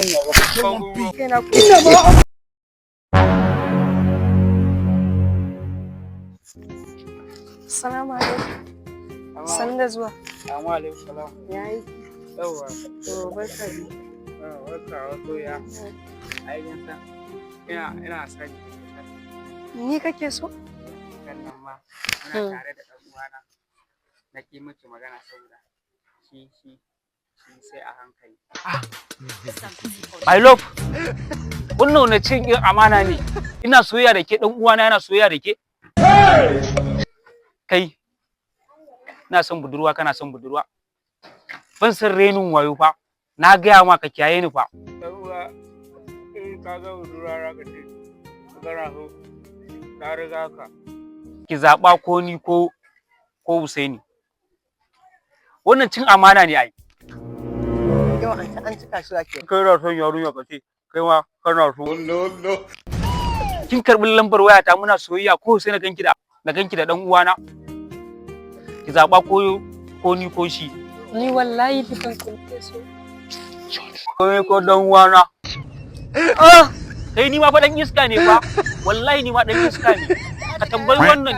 Kaina ku. Assalamu alaikum. Sannu da zuwa. Assalamu alaikum salam. Ya yi. Yawwa. To, barka dai. Barka masoyiya. Ai kin san ina son ki. Ni kake so? Sannan ma muna tare da ɗan uwana. Na ƙi miki magana saboda shi sai a hankali. My love, wannan wani cin irin amana ne. Ina soyayya da ke, dan uwana yana soyayya da ke. Kai, ina son budurwa, kana son budurwa. Ban san renin wayo fa. Na gaya ma ka kiyaye ni fa. Ɗan uwa, in ka ga budurwa za ka ce kana so, ta riga ka. Ki zaɓa ko ni ko Husaini. Wannan cin amana ne ai. Yau an ci kasuwa ke. Kai na son yarinya ka ce kai ma kana so. Kin karɓi lambar wayata, muna soyayya, ko sai na ganki da dan uwana. Ki zaɓa ko ni ko shi. Ni wallahi dukan ku nake so. Ko ni ko dan uwana. Ah, kai, ni ma fa dan iska ne fa. Wallahi ni ma dan iska ne. Ka tambayi wannan,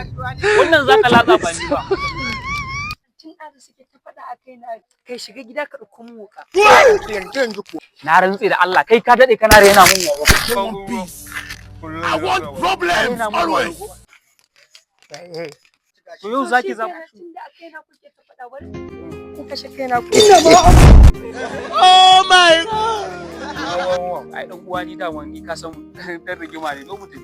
wannan zaka latsa, ba ni ba. Tun ɗazu suke ta faɗa a kaina. Kai, shiga gida ka ɗauko min wuƙa. Yanzu yanzu ko. Na rantse da Allah, kai ka dade kana rena mun wayo. I want problems Rena mun wayo. always. To, yau zaki zaɓa. Tun da a kaina kuke ta faɗa, bari ku kashe kaina ku. Oh my God. Ai dan uwa, ni da ni ka san dan rigima ne, zo mu tafi.